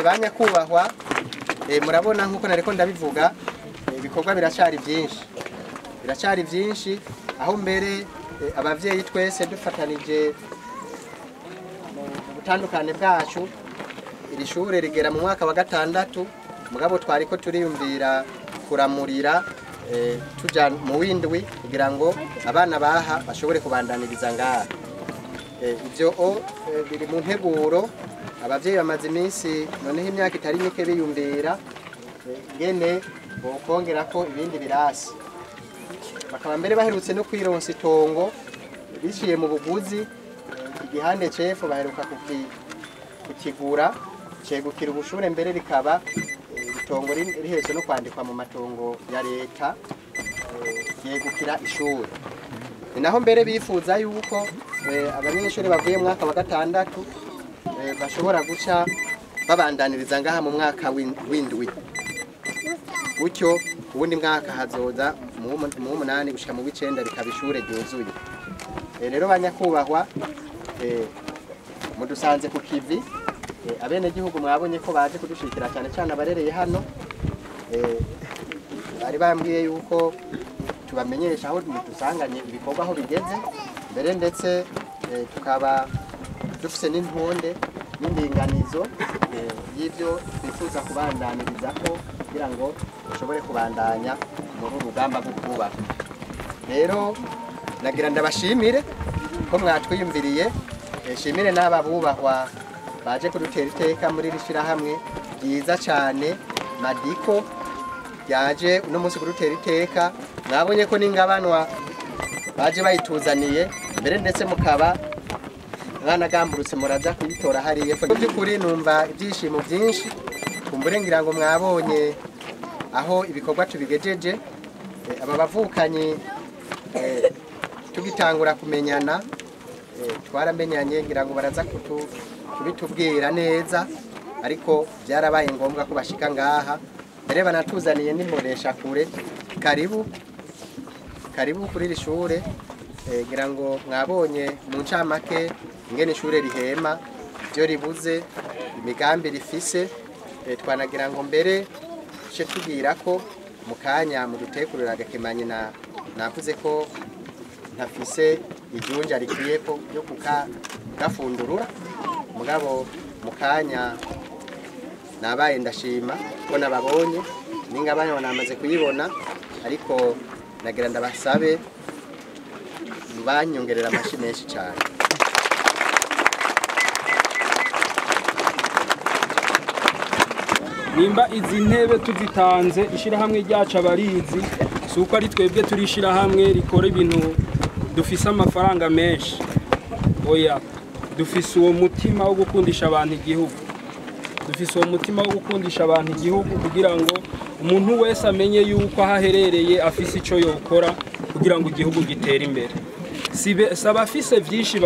Banyakubahwa, murabona nkuko nariko ndabivuga, ibikorwa biracari byinshi, biracari byinshi, aho mbere abavyeyi twese dufatanije mu butandukane bwacu, iri shure rigera mu mwaka wa 6, mugabo twariko turiyumvira kuramurira tuja mu windwi kugira ngo abana baha bashobore kubandaniriza ngaha. Ivyo biri mu nteguro. Abavyeyi bamaze iminsi noneho imyaka itari mike biyumvira ngene bokongerako ibindi birasi, bakaba mbere baherutse no kwironsa itongo biciye mu buguzi. Igihande cefu baheruka kukigura, cegukira ubushure, mbere rikaba itongo riherutse no kwandikwa mu matongo ya leta, yegukira ishure. Ni naho mbere bifuza yuko abanyeshuri bavuye mu mwaka wa 6 bashobora guca babandaniriza ngaha mu mwaka w'indwi, gutyo uwundi mwaka hazoza mu 8 gushika mu 9 rikaba ishure ryuzuye. Rero banyakubahwa, mudusanze ku kivi. Abenegihugu mwabonye ko baje kudushikira, cyane cyane abarereye hano. Bari bambwiye yuko tubamenyesha aho dusanganye ibikorwa aho bigeze mbere, ndetse tukaba dufise n'intonde n'indinganizo y'ibyo twifuza kubandanirizaho kugira ngo dushobore kubandanya muri uru rugamba rwo kubaka. Rero nagira ndabashimire ko mwatwiyumviriye, shimire n'aba bubahwa baje kudutera iteka muri iri shirahamwe ryiza cyane Madiko ryaje uno munsi kudutera iteka. Mwabonye ko n'ingabanwa baje bayituzaniye mbere, ndetse mukaba mwanagamburutse muraza kuyitora hariya. Mu by'ukuri numva ibyishimo byinshi, kumbure ngira ngo mwabonye aho ibikorwa tubigejeje. Aba bavukanyi tugitangura kumenyana, twaramenyanye, ngira ngo baraza kubitubwira neza, ariko byarabaye ngombwa ko bashika ngaha mbere banatuzaniye n'imbonesha kure. Karibu karibu kuri iri shure. Ngira ngo mwabonye mu ncamake ingene ishure rihema, ibyo ribuze, imigambi rifise. Twanagira ngo mbere ce tubwira ko mu kanya mudutekurira agakemanyi, navuze ko ntafise ijunja rikwiye ko ryo kugafundurura, mugabo mu kanya nabaye ndashima ko nababonye n'ingabane namaze kuyibona, ariko nagira ndabasabe banyongerera amashi menshi cyane. Nimba izi ntebe tuzitanze ishirahamwe ryacu abarizi, si uko ari twebwe turi ishirahamwe rikora ibintu dufise amafaranga menshi, oya, dufise uwo mutima wo gukundisha abantu igihugu, dufise uwo mutima wo gukundisha abantu igihugu kugira ngo umuntu wese amenye yuko aho aherereye afise ico yokora kugira ngo igihugu gitere imbere. Si abafise vyinshi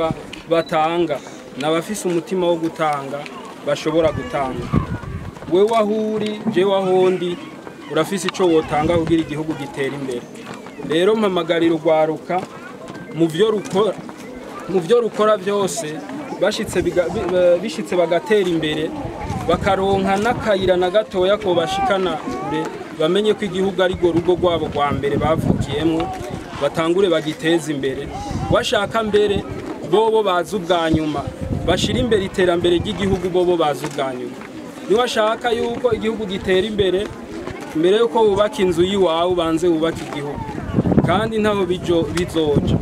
batanga, n'abafise umutima wo gutanga bashobora gutanga. Wewe aho uri, jewe aho ndi, urafise ico wotanga kugira igihugu gitere imbere. Rero mpamagarira urwaruka mu vyo rukora byose, bishitse bagatera imbere, bakaronka n'akayira na gatoya ko bashikana kure, bamenye ko igihugu ari rwo rugo rwabo rwa mbere bavukiyemwo, batangure bagiteza imbere. Washaka mbere bobo bazi ubwa nyuma, bashira imbere iterambere ry'igihugu, bobo bazi ubwa nyuma. Niwashaka yuko igihugu gitera imbere, mbere yuko wubaka inzu yiwawe ubanze wubaka igihugu, kandi ntaho bizoja.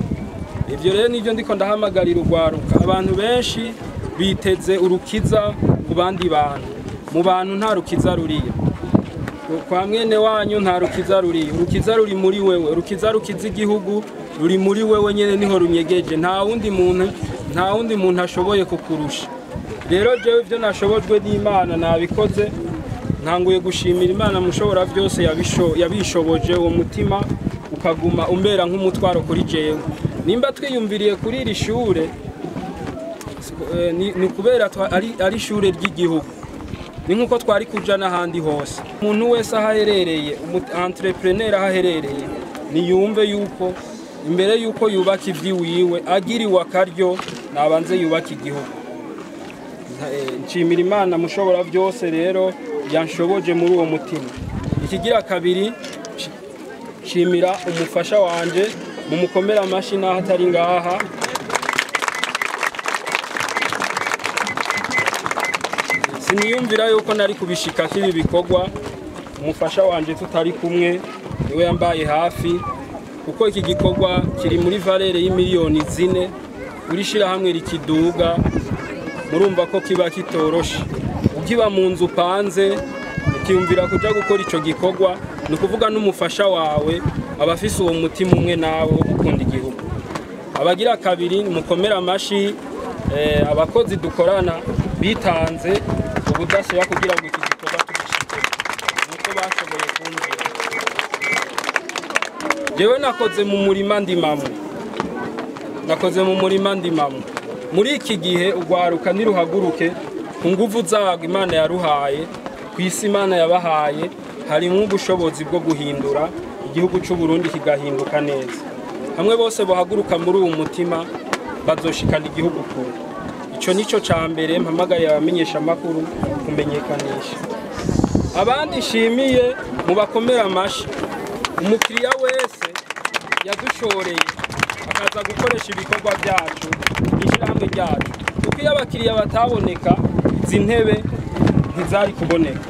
Ivyo rero nivyo ndiko ndahamagarira urwaruka. Abantu benshi biteze urukiza ku bandi bantu, mu bantu nta rukiza ruriyo, kwa mwene wanyu nta rukiza ruriyo. Urukiza ruri muri wewe, urukiza rukiza igihugu ruri muri wewe nyene, niho runyegeje, nta wundi muntu ashoboye kukurusha. Rero jewe ivyo nashobojwe n'Imana nabikoze, ntanguye gushimira Imana mushobora byose yabishoboje, uwo mutima ukaguma umbera nk'umutwaro kuri jewe. Nimba twiyumviriye kuri iri shure ni kubera ari ishure ry'igihugu, ni nkuko twari kuja n'ahandi hose. Umuntu wese aho aherereye, entrepreneur aho aherereye, niyumve yuko imbere yuko yubaka ivyiwiwe agiriwe akaryo nabanze yubaka igihugu. Nshimira Imana mushobora byose rero yanshoboje muri uwo mutima. Ikigira kabiri, nshimira umufasha wanje, mumukomera amashi naho atari ngaha. Siniyumvira yuko nari kubishika kibi bikorwa umufasha wanje tutari kumwe, niwe yambaye hafi, kuko iki gikorwa kiri muri valere y'imiliyoni 4 urishira hamwe rikiduga, murumva ko kiba kitoroshe. Ukiba mu nzu upanze ukiyumvira kuja gukora ico gikorwa, ni ukuvuga n'umufasha wawe abafise uwo mutima umwe nawe wo gukunda igihugu. Abagira kabiri, mukomera amashi abakozi dukorana bitanze ubudashoboka kugira ngo iki gikorwa tugishike, nuko bashoboye kumvira. Jewe nakoze mu murima ndimamwe, nakoze mu murima ndimamwe. Muri iki gihe ugwaruka niruhaguruke ku nguvu zago Imana yaruhaye, ku isi Imana yabahaye, harimwo ubushobozi bwo guhindura igihugu c'u Burundi kigahinduka neza. Hamwe bose bohaguruka muri uwo mutima bazoshikana igihugu kure. Ico nico ca mbere mpamagariye abamenyesha makuru kumenyekanisha. Abandi nshimiye mu bakomera amashi, umukiriya wese yadushoreye akaza gukoresha ibikorwa byacu, ishyirahamwe ryacu, kuko iyo abakiriya bataboneka izi ntebe ntizari kuboneka.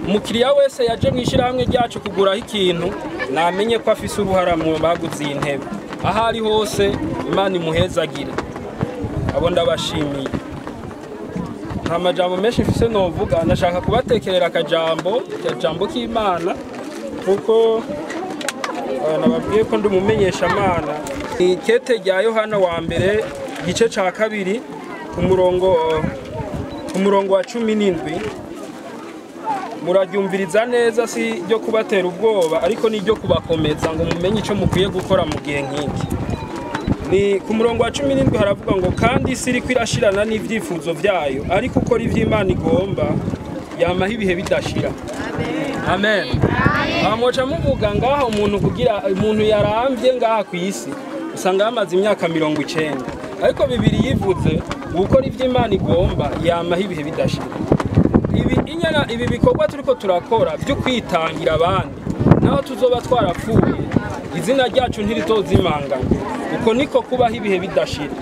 Umukiriya wese yaje mu ishyirahamwe ryacu kuguraho ikintu, namenye ko afise uruhara mu baguze iyi ntebe. Aho ari hose Imana imuhezagire. Abo ndabashimiye. Nta majambo menshi mfise novuga, ndashaka kubatekerera akajambo, akajambo k'Imana, kuko nababwiye ko ndi umumenyeshamana. Ikete rya Yohana wa mbere igice ca 2 ku murongo wa 17, muraryumviriza neza, si ryo kubatera ubwoba ariko ni ryo kubakomeza ngo mumenye ico mukwiye gukora mu gihe nk'iki. Ni ku murongo wa 17 haravuga ngo kandi isi iriko irashirana n'ivyifuzo vyayo, ariko ukora ivy'Imana igomba yamaho ibihe bidashira. Amen. Amoca muvuga ngaha umuntu kugira umuntu yaramvye ngaha ku isi usanga yamaze imyaka 90, ariko Bibiri yivuze gukora ivy'Imana igomba yamaho ibihe bidashira. Ibi bikorwa turiko turakora byo kwitangira abandi, naho tuzoba twarapfuye izina ryacu ntiritozimangana. Uko niko kubaho ibihe bidashira.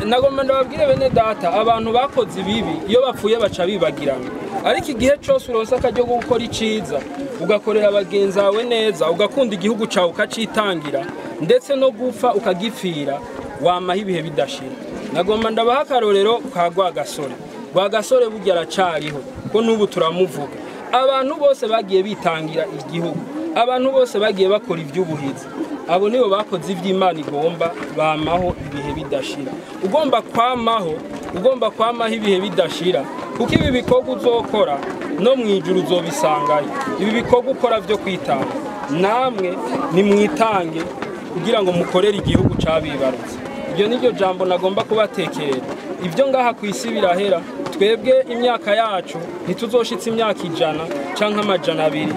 Nagomba ndababwire bene data, abantu bakoze ibibi iyo bapfuye baca bibagirana, ariko igihe cyose uronse akaryo ko gukora iciza, ugakorera abagenzi bawe neza, ugakunda igihugu cawe ukacitangira, ndetse no gupfa ukagipfira, wamaho ibihe bidashira. Nagomba ndabaha akarorero ka Rwagasore. Rwagasore burya aracariho, ko n'ubu turamuvuga. Abantu bose bagiye bitangira igihugu, abantu bose bagiye bakora ivy'ubuhizi, abo nibo bakoze ivy'Imana igomba, bamaho ibihe bidashira. Ugomba kwamaho, ugomba kwamaho ibihe bidashira, kuko ibi bikorwa uzokora no mwijuru uzobisangayo. Ibi bikorwa ukora vyo kwitanga, namwe nimwitange kugira ngo mukorere igihugu cabibarutse. Iryo niryo jambo nagomba kubatekerera. Ibyo ngaha ku isi birahera, twebwe imyaka yacu ntituzoshitsa imyaka 100 canke 200,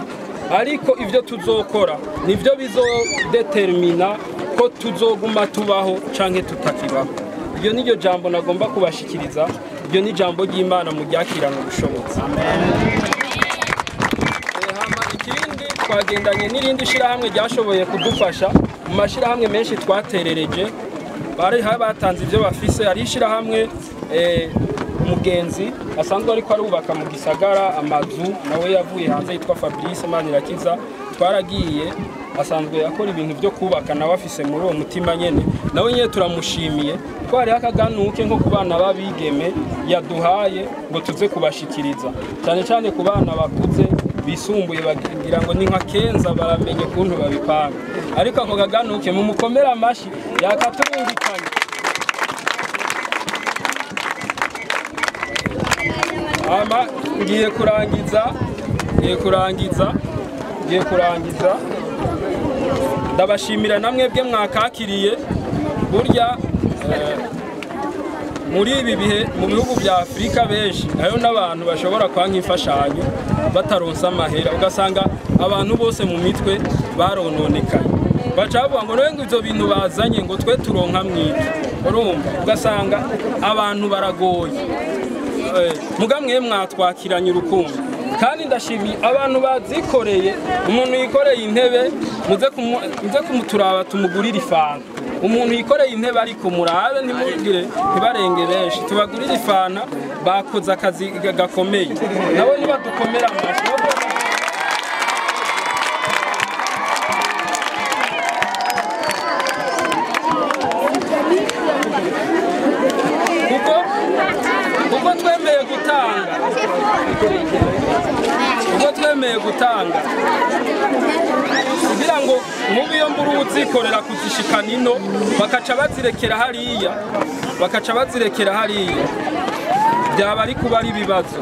ariko ivyo tuzokora nivyo bizodetermina ko tuzoguma tubaho canke tutakibaho. Iryo niryo jambo nagomba kubashikiriza. Iryo ni jambo ry'Imana muryakirana ubushobozi. Amen. Hama ikindi twagendanye n'irindi shirahamwe ryashoboye kudufasha mu mashirahamwe menshi twaterereje, bari batanze ivyo bafise. Ari ishirahamwe umugenzi asanzwe ariko arubaka mu gisagara amazu, nawe yavuye hanze, yitwa Fabrice Manirakiza. Twaragiye, asanzwe akora ibintu byo kubaka, nawe afise muri uwo mutima nyene, nawe nyene turamushimiye ko hari akaganuke nko kubana babigeme yaduhaye ngo tuze kubashikiriza, cyane cyane ku bana bakuze bisumbuye bagira ngo ni nka Kenza baramenye kuntu babipanga. Ariko ako kaganuke mumukomera amashi yakaturungikanye. Ama ngiye kurangiza. Ndabashimira namwe bwe mwakakiriye. Burya muri ibi bihe mu bihugu bya Afrika benshi nayo n'abantu bashobora kwanka imfashanyo bataronsa amahera, ugasanga abantu bose mu mitwe barononekaye, baca bavuga ngo ngo ivyo bintu bazanye ngo twe turonka mwiki. Urumva ugasanga abantu baragoye. Muga mwe mwatwakiranye urukundo, kandi ndashimiye abantu bazikoreye. Umuntu yikoreye intebe, muze kumuturaba tumugurire ifanta. Umuntu yikoreye intebe, ariko murabe ntimugire, ntibarenge benshi, tubagurire ifanta. Bakoze akazi gakomeye, nabo nibadukomera amashyi. Kuko twemeye gutanga, kuko twemeye gutanga kugira ngo mubi iyo mbura uzikorera kuzishikana ino, bakaca bazirekera hariya, bakaca bazirekera hariya, byaba ari kuba ari ibibazo,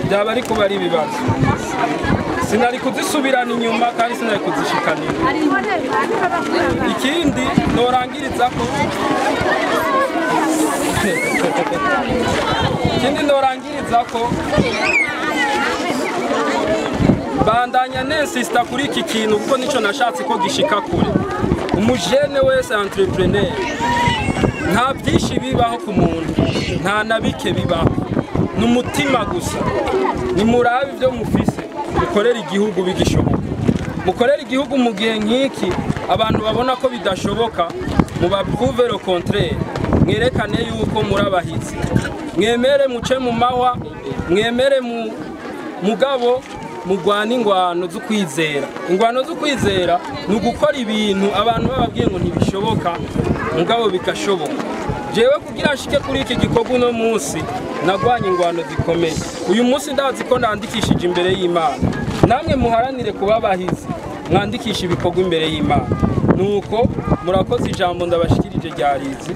byaba ari kuba ari ibibazo. Sinari kuzisubirana inyuma kandi sinari kuzishikana ino. Ikindi norangiriza ko, ikindi norangiriza ko, bandanya nensista kuri iki kintu kuko nico nashatse ko gishika kure. Umujene wese entrepreneur, nta byinshi bibaho ku muntu, nta na bike bibaho, ni umutima gusa. Nimurabe ibyo mufise, mukorere igihugu bigishoboka, mukorere igihugu mu gihe nk'iki abantu babona ko bidashoboka. Mubaprouve le contraire, mwerekane yuko muri abahizi. Mwemere muce mu mahwa, mwemere mu mugabo mugwana ingwano z'ukwizera. Ingwano z'ukwizera ni ugukora ibintu abantu bababwiye ngo ntibishoboka, mugabo bigashoboka. Jewe kugira nshike kuri iki gikorwa uno munsi, nagwanye ingwano zikomeye. Uyu munsi ndazi ko nandikishije imbere y'Imana. Namwe muharanire kuba abahizi, mwandikisha ibikorwa imbere y'Imana. Nuko murakoze, ijambo ndabashikirije ryarizi.